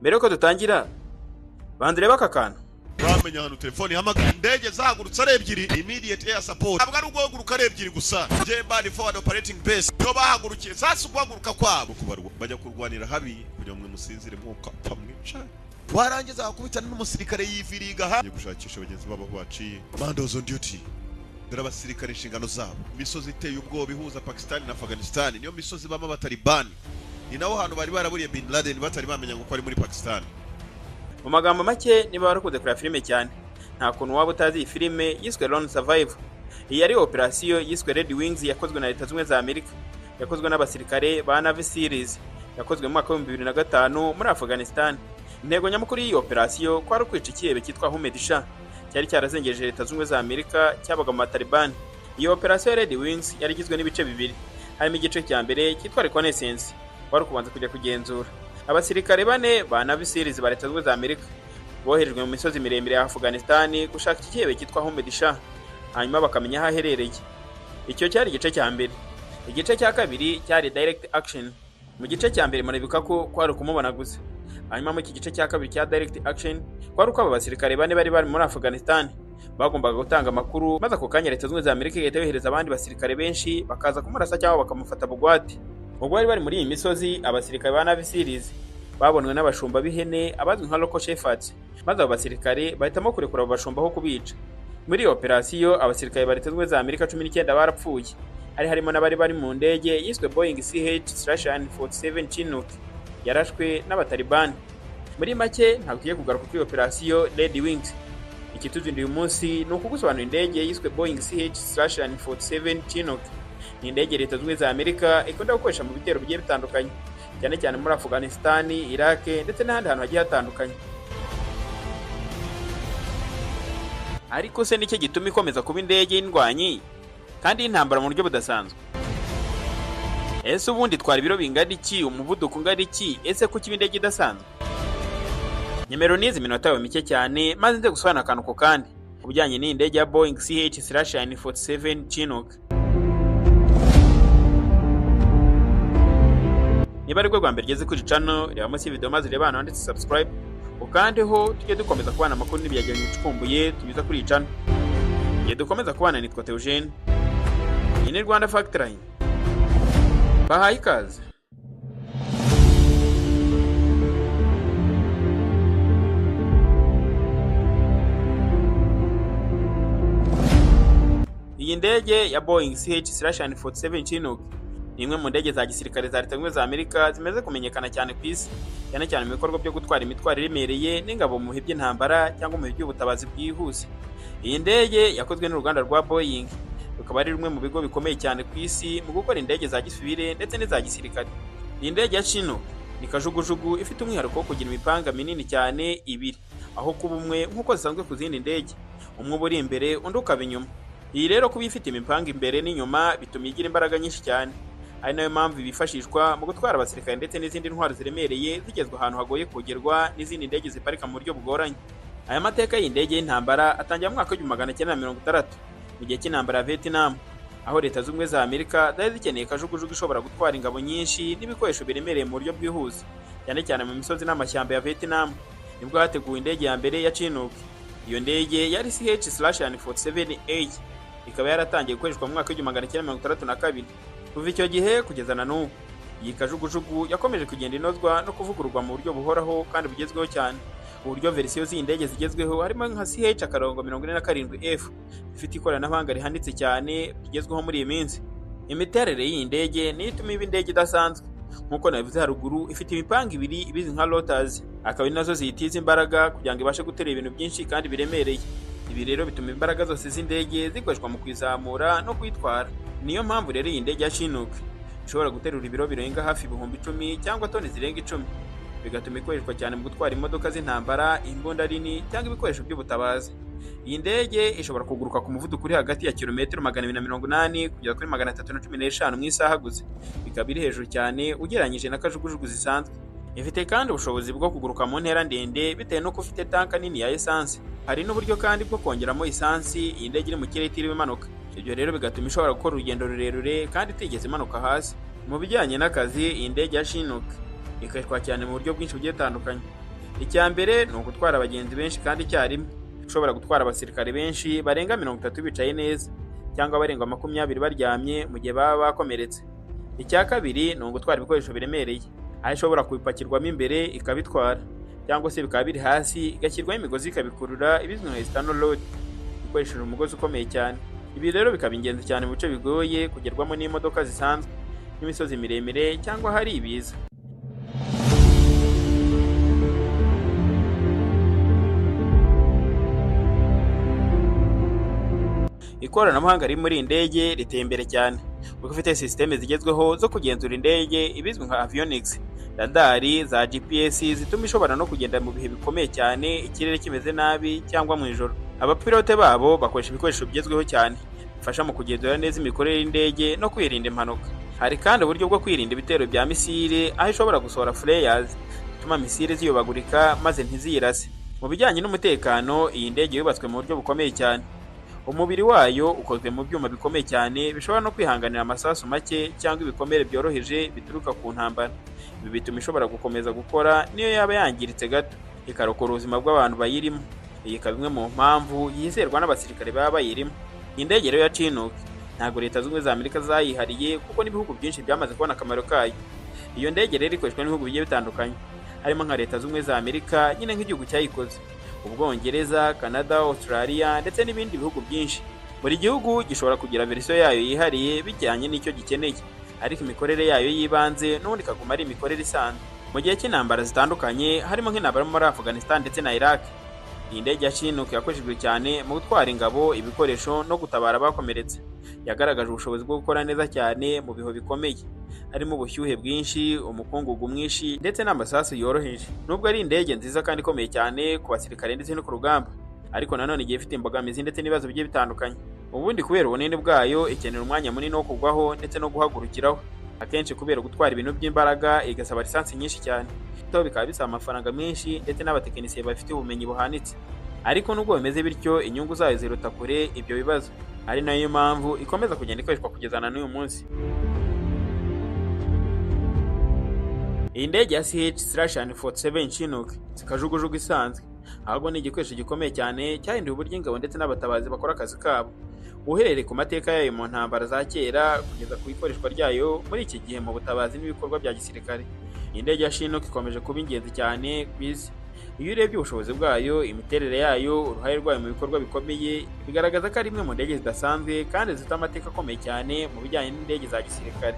Mbere yuko dutangira, banza urebe aka kantu. Bamenya ahantu telefone ihamagara. Indege zahagurutse ari ebyiri, immediate air support. Ntabwo ari uguhaguruka ari ebyiri gusa. Jebali forward operating base niho bahagurukiye. Sasa uguhaguruka kwabo kubarwa bajya kurwanira habi kugira ngo musinzire mwuka mwica. Warangiza wakubitana n'umusirikare yiviriga ha gushakisha bagenzi babo baciye. Commandos on duty. Dore abasirikare inshingano zabo. Imisozi iteye ubwoba ihuza Pakistan na Afghanistan, niyo misozi bama abatalibani. Ni naho hantu bari baraburiye Bin Laden batari bamenya ngo ko ari muri Pakistan. Mu magambo make, niba warakunze kureba filime cyane, nta kuntu waba utazi iyi filime yiswe Lone Survivor. Iyi ari operasiyo yiswe Red Wings yakozwe na Leta Zunze za Amerika, yakozwe n'abasirikare ba Navy Series, yakozwe mu mwaka wa 2005 muri Afghanistan. Intego nyamukuru y'iyi operasiyo kwari ukwica ikihebe cyitwa Ahmed Shah cyari cyarazengereje Leta Zunze za Amerika, cyabaga mu Batalibani. Iyi operasiyo ya Red Wings yari igizwe n'ibice bibiri, harimo igice cya mbere cyitwa Reconnaissance, wari ukubanza kujya kugenzura. Abasirikare bane ba Navy Series ba Leta Zunze za Amerika boherejwe mu misozi miremire ya Afghanistan gushaka ikihebe cyitwa Ahmed Shah, hanyuma bakamenya aho aherereye. Icyo cyari igice cya mbere. Igice cya kabiri cyari Direct Action. Mu gice cya mbere muribuka ko kwari ukumubona gusa. Hanyuma muri iki gice cya kabiri cya Direct Action kwari uko aba basirikare bane bari bari muri Afghanistan bagombaga gutanga amakuru, maze ako kanya Leta Zunze za Amerika igahita yohereza abandi basirikare benshi bakaza kumurasa cyangwa bakamufata bugwate. Ubwo bari bari muri iyi misozi, abasirikare ba Navy Series babonwe n'abashumba b'ihene abazwi nka local shepherds, maze abo basirikare bahitamo kurekura abo bashumba aho kubica. Muri iyo operasiyo abasirikare ba Leta Zunze za Amerika 19 barapfuye, hari harimo n'abari bari mu ndege yiswe Boeing CH-47 Chinook yarashwe n'abatalibani. Muri make, ntabwo tugiye kugaruka kuri operasiyo Red Wings. Ikituzinduye uyu munsi ni ukugusobanurira indege yiswe Boeing CH-47 Chinook. Ni indege Leta Zunze za Amerika ikunda gukoresha mu bitero bigiye bitandukanye, cyane cyane muri Afghanistan, Iraq ndetse n'ahandi hantu hagiye hatandukanye. Ariko se nicyo gituma ikomeza kuba indege y'indwanyi kandi y'intambara mu buryo budasanzwe? Ese ubundi itwara ibiro bingana iki, umuvuduko ungana iki, ese kuki iba indege idasanzwe? Nimero n'izi minota yawe mike cyane maze nze gusobanura akantu ku kandi ku bijyanye n'iyi ndege ya Boeing CH-47 Chinook. Niba ari rwo rwa mbere ugeze kuri channel, reba munsi y'iyi video maze urebe ahantu handitse subscribe, ukandeho tujye dukomeza kubana amakuru n'ibyegeranyo bicukumbuye tunyuza kuri iyi channel. Igihe dukomeza kubana, nitwa Theogene. Iyi ni Rwanda Fact Line. Bahaye ikaze. Iyi ndege ya Boeing CH-47 Chinook ni imwe mu ndege za gisirikare za Leta Zunze za Amerika zimaze kumenyekana cyane ku isi, cyane cyane mu bikorwa byo gutwara imitwaro iremereye n'ingabo mu bihe by'intambara cyangwa mu bihe by'ubutabazi bwihuse. Iyi ndege yakozwe n'uruganda rwa Boeing, rukaba ari rumwe mu bigo bikomeye cyane ku isi mu gukora indege za gisivile ndetse n'iza gisirikare. Iyi ndege ya Chinook ni kajugujugu ifite umwihariko wo kugira imipanga minini cyane ibiri, aho kuba umwe nk'uko zisanzwe ku zindi ndege, umwe uba uri imbere undi ukaba inyuma. Iyi rero kuba ifite imipanga imbere n'inyuma bituma igira imbaraga nyinshi cyane, ari nayo mpamvu bifashishwa mu gutwara abasirikare ndetse n'izindi ntwaro ziremereye zigezwa ahantu hagoye kugerwa n'izindi ndege ziparika mu buryo bugoranye. Aya mateka y'indege y'intambara atangira mu mwaka wa 1960 mu gihe cy'intambara ya Vietnam, aho Leta Zunze za Amerika zari zikeneye kajugujugu ishobora gutwara ingabo nyinshi n'ibikoresho biremereye mu buryo bwihuse, cyane cyane mu misozi n'amashyamba ya Vietnam. Nibwo hateguwe indege ya mbere ya Chinook. Iyo ndege yari CH-47A, ikaba yaratangiye gukoreshwa mu mwaka wa 1962. Kuva icyo gihe kugeza na n'ubu, iyi kajugujugu yakomeje kugenda inozwa no kuvugururwa mu buryo buhoraho kandi bugezweho cyane, ku buryo verisiyo z'iyi ndege zigezweho harimo nka CH-47F ifite ikoranabuhanga rihanitse cyane rigezweho muri iyi minsi. Imiterere y'iyi ndege niyo ituma iba indege idasanzwe. Nk'uko nabivuze haruguru, ifite imipanga ibiri ibizwi nka rotors, akaba ari nazo ziyitiza imbaraga kugira ngo ibashe guterura ibintu byinshi kandi biremereye. Ibi rero bituma imbaraga zose z'indege zikoreshwa mu kuyizamura no kuyitwara. Niyo mpamvu rero iyi ndege ya Chinook ishobora guterura ibiro birenga hafi 10,000 cyangwa toni zirenga 10, bigatuma ikoreshwa cyane mu gutwara imodoka z'intambara, imbunda nini cyangwa ibikoresho by'ubutabazi. Iyi ndege ishobora kuguruka ku muvuduko uri hagati ya kilometero 280 kugera kuri 315 mu isaha gusa, bikaba biri hejuru cyane ugereranyije na kajugujugu zisanzwe. Ifite kandi ubushobozi bwo kuguruka mu ntera ndende bitewe n'uko ufite tanka nini ya esanse. Hari n'uburyo kandi bwo kongeramo esansi iyi ndege iri mu kirere itiriwe imanuka. Ibyo rero bigatuma ishobora gukora urugendo rurerure kandi itigeze imanuka hasi. Mu bijyanye n'akazi, iyi ndege ya Chinook ikoreshwa cyane mu buryo bwinshi bugiye butandukanye. Icya mbere ni ugutwara abagenzi benshi kandi icyarimwe. Ushobora gutwara abasirikare benshi barenga 30 bicaye neza cyangwa barenga 20 baryamye mu gihe baba bakomeretse. Icya kabiri ni ugutwara ibikoresho biremereye, aho ishobora kubipakirwamo imbere ikabitwara, cyangwa se bikaba biri hasi igashyirwaho imigozi ikabikurura, ibizwi nka external load, ikoresheje umugozi ukomeye cyane. Ibi rero bikaba ingenzi cyane mu bice bigoye kugerwamo n'imodoka zisanzwe, nk'imisozi miremire cyangwa ahari ibiza. Ikoranabuhanga riri muri iyi ndege riteye imbere cyane kuko ifite sisiteme zigezweho zo kugenzura indege, ibizwi nka avionics, radari za GPS zituma ishobora no kugenda mu bihe bikomeye cyane, ikirere kimeze nabi cyangwa mu ijoro. Abapilote babo bakoresha ibikoresho bigezweho cyane bifasha mu kugenzura neza imikorere y'indege no kwirinda impanuka. Hari kandi uburyo bwo kwirinda ibitero bya misile, aho ishobora gusohora flares zituma misile ziyobagurika maze ntiziyirase. Mu bijyanye n'umutekano, iyi ndege yubatswe mu buryo bukomeye cyane. Umubiri wayo ukozwe mu byuma bikomeye cyane bishobora no kwihanganira amasasu make cyangwa ibikomere byoroheje bituruka ku ntambara. Ibi bituma ishobora gukomeza gukora niyo yaba yangiritse gato, ikarokora ubuzima bw'abantu bayirimo. Iyi ikaba imwe mu mpamvu yizerwa n'abasirikare baba bayirimo. Iyi ndege rero ya Chinook ntabwo Leta Zunze Ubumwe za Amerika zayihariye, kuko n'ibihugu byinshi byamaze kubona akamaro kayo. Iyo ndege rero ikoreshwa n'ibihugu bigiye bitandukanye, harimo nka Leta Zunze Ubumwe za Amerika nyine nk'igihugu cyayikoze, Ubwongereza, Canada, Australia ndetse n'ibindi bihugu byinshi. Buri gihugu gishobora kugira verisiyo yayo yihariye bijyanye n'icyo gikeneye, ariko imikorere yayo y'ibanze n'ubundi ikaguma ari imikorere isanzwe. Mu gihe cy'intambara zitandukanye, harimo nk'intambara muri Afghanistan ndetse na Iraq, iyi ndege ya Chinook yakoreshejwe cyane mu gutwara ingabo, ibikoresho no gutabara abakomeretse. Yagaragaje ubushobozi bwo gukora neza cyane mu bihe bikomeye, harimo ubushyuhe bwinshi, umukungugu mwinshi ndetse n'amasasu yoroheje. Nubwo ari indege nziza kandi ikomeye cyane ku basirikare ndetse no ku rugamba, ariko nanone igiye ifite imbogamizi ndetse n'ibibazo bigiye bitandukanye. Ubundi kubera ubunini bwayo, ikenera umwanya munini wo kugwaho ndetse no guhagurukiraho. Akenshi kubera gutwara ibintu by'imbaraga igasaba lisansi nyinshi cyane. Bikaba bisaba amafaranga menshi ndetse n'abatekinisiye bafite ubumenyi buhanitse. Ariko nubwo bimeze bityo, inyungu zayo ziruta kure ibyo bibazo, ari nayo mpamvu ikomeza kugenda ikoreshwa kugeza na n'uyu munsi. Iyi ndege ya CH-47 Chinook si kajugujugu isanzwe, ahubwo ni igikoresho gikomeye cyane cyahinduye uburyo ingabo ndetse n'abatabazi bakora akazi kabo. Uherereye ku mateka yayo mu ntambara za kera kugeza ku ikoreshwa ryayo muri iki gihe mu butabazi n'ibikorwa bya gisirikare, iyi ndege ya Chinook ikomeje kuba ingenzi cyane ku isi. Iyo urebye ubushobozi bwayo, imiterere yayo, uruhare rwayo mu bikorwa bikomeye, bigaragaza ko ari imwe mu ndege zidasanzwe kandi zifite amateka akomeye cyane mu bijyanye n'indege za gisirikare.